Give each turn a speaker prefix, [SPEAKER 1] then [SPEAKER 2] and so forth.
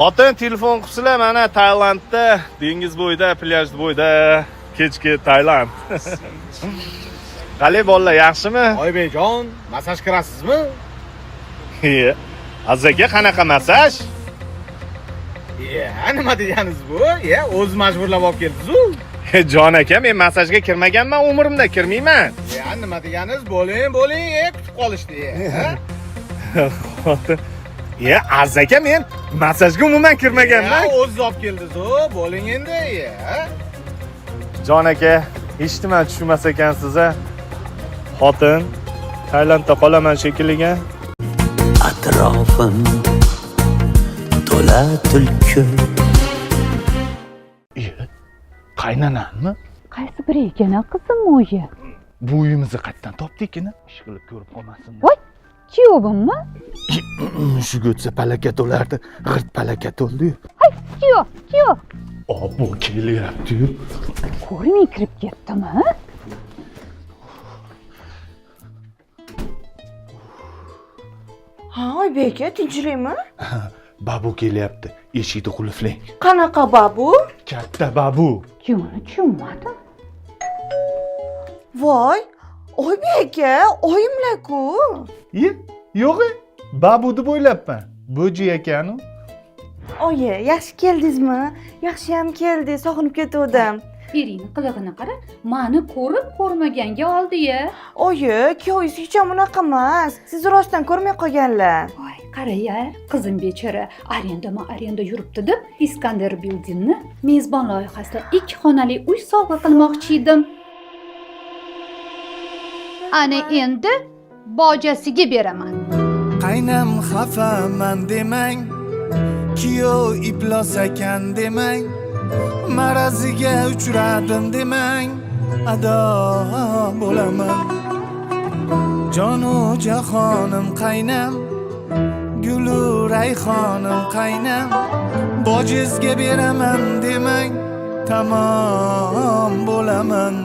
[SPEAKER 1] Xotin telefon qilibsizlar, mana Tailandda, dengiz bo'yida, plyaj bo'yida, kechki Tailand. Qalay bolalar, yaxshimi?
[SPEAKER 2] Oybekjon, massaj kirasizmi?
[SPEAKER 1] Iye. Aziz aka, qanaqa massaj?
[SPEAKER 2] Ya, nima deganingiz bu? Ya, o'zi majburlab olib keldingiz-u.
[SPEAKER 1] Jon aka, men massajga kirmaganman, umrimda kirmayman.
[SPEAKER 2] Ya, nima deganingiz? Bo'ling, bo'ling, kutib qolishdi. Ya.
[SPEAKER 1] Xotin. Ye, Aziz aka, men massajga umuman kirmaganman.
[SPEAKER 2] Ya, o'ziz olib keldingiz-u, bo'ling endi, ya.
[SPEAKER 1] Jon aka, hech nima tushunmas ekansiz a. Xotin, Tailandda qolaman shekilli.
[SPEAKER 3] Atrofim to'la tulki.
[SPEAKER 1] Iye, qaynanammi?
[SPEAKER 4] Qaysi biri ekan, a, qizim o'yi?
[SPEAKER 1] Bu uyimizni qayerdan topdi ekan? Ish qilib ko'rib qolmasin.
[SPEAKER 4] Voy, kuyovimmi?
[SPEAKER 1] Shuga o'tsa palakat o'lardi. G'irt palakat o'ldi-yu.
[SPEAKER 4] Kuyov, kuyov.
[SPEAKER 1] Obbo, kelyapti-yu.
[SPEAKER 4] Ko'rmay kirib ketdimi?
[SPEAKER 5] Ha, Oybek aka, tinchlikmi?
[SPEAKER 1] Babu kelyapti. Eshikni qulflang.
[SPEAKER 5] Qanaqa babu?
[SPEAKER 1] Katta babu.
[SPEAKER 4] Kuyovni tushunmadim.
[SPEAKER 5] Voy, Oybek aka, oyimlar-ku.
[SPEAKER 1] Iye, yo'q, babu deb o'ylabman. Bo'ji ekan u.
[SPEAKER 5] Oyi, yaxshi keldingizmi? Yaxshiyam keldingiz, sog'inib ketuvdim.
[SPEAKER 4] Eringni qilig'ini qara, mani ko'rib ko'rmaganga oldi-ya.
[SPEAKER 5] Oyi, kuyovingiz hech ham unaqa emas. Siz rostdan ko'rmay qolganlar.
[SPEAKER 4] Voy, qara-ya, qizim bechora arendama arenda yuribdi deb Iskandar Buildingni mezbon loyihasida 2 xonali uy sovg'a qilmoqchi edim. Ana endi bojasiga beraman.
[SPEAKER 6] Qaynam xafaman demang, kuyov iflos ekan demang, maraziga uchradim demang, ado bo'laman. Jonu jahonim qaynam, gulu rayhonim qaynam, bojizga beraman demang, tamom bo'laman.